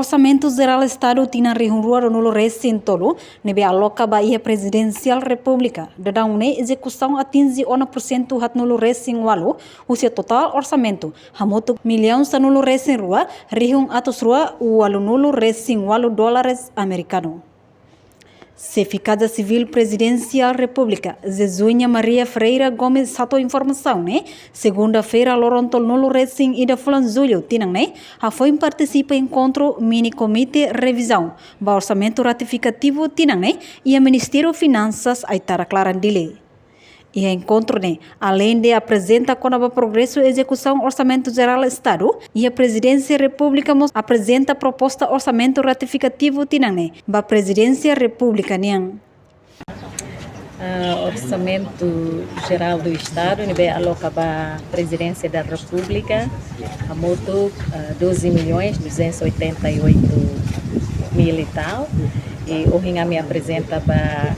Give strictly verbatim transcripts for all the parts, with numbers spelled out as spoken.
Orsamentu Jerál Estadu tinan rihun rua ruanulu resin tolu ne'ebé aloka ba iha Prezidensia Repúblika daudaun ne'e ezekusaun atinje ona pursentu haatnulu resin ualu husi totál orsamentu, hamutuk millaun sanulu resin rua, rihun atus rua ualunulu resin ualu dólares amerikanu. Xefe Kaza Sivíl Prezidensia Repúblika, Jesuinha Maria Ferreira Gomes hato'o informasaun ne'e, segunda-feira loron tolunulu resin ida fulan Jullu tinan ne'e, hafoin partisipa enkontru mini komité revizaun ba orsamentu ratifikativu tinan ne'e iha Ministériu Finansas Aitarak Laran Dili. Iha enkontru ne'e, aleinde aprezenta kona-ba progresu ezekusaun Orsamentu Jerál Estadu, iha Prezidensia Repúblika mós aprezenta proposta orsamentu ratifikativu tinan ne'e ba Prezidensia Repúblika nian. Ah, Orsamentu Jerál do Estadu ne'ebé aloka ba Prezidensia da Repúblika hamutuk, ah, doze milhões duzentos e oitenta e oito mil e tal. I ohin ami aprezenta ba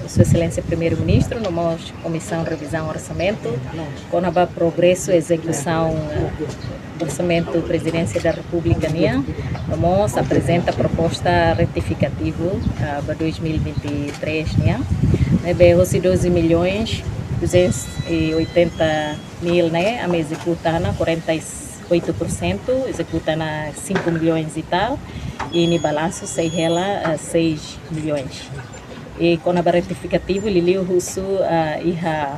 Sua Exelénsia Primeiru-Ministru no mós Komisaun Revizaun Orsamentu kona-ba progresu ezekusaun, ah, Orsamentu Prezidensia da Repúblika nian, no mós aprezenta proposta retifikativu, ah, ba dois mil e vinte e três nian, ne'ebé hosi doze milhões duzentos e oitenta mil ne'e, ami ezekuta ona quarenta e oito por cento, ezekuta ona cinco milhões e tal, i nia balansu sei hela, ah, seis milhões. I kona-ba retifikativu, liuliu husu, ah, iha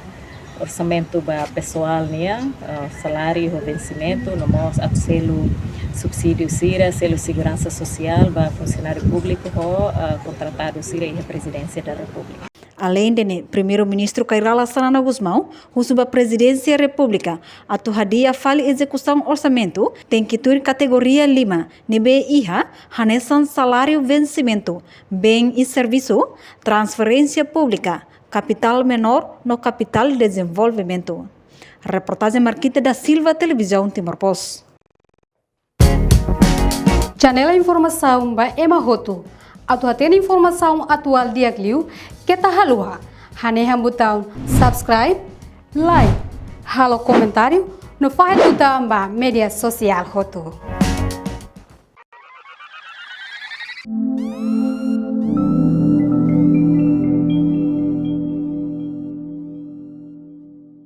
orsamentu ba pesoál nian, ah, saláriu ho vensimentu, no mós atu selu subsídiu sira, selu seguransa sosiál ba funsionáriu públiku ho, ah, kontratadu sira iha Prezidensia da Repúblika. Aleinde ne'e, Primeiru-Ministru Kay Rala Xanana Gusmão husu ba Prezidensia Repúblika atu hadi'a fali ezekusaun orsamentu, tenke tuir kategoria lima, ne'ebé iha hanesan saláriu vensimentu, bens e serviços, transferência pública, capital menor no capital desenvolvimento. Reportajen Marquita da Silva, Televizaun Timor Post. Janela informasaun ba ema hotu. Atu hatene informasaun atuál di'ak liu, keta haluha hanehan butaun subscribe, like, halo komentáriu, no fahe tutan ba média sosiál hotu.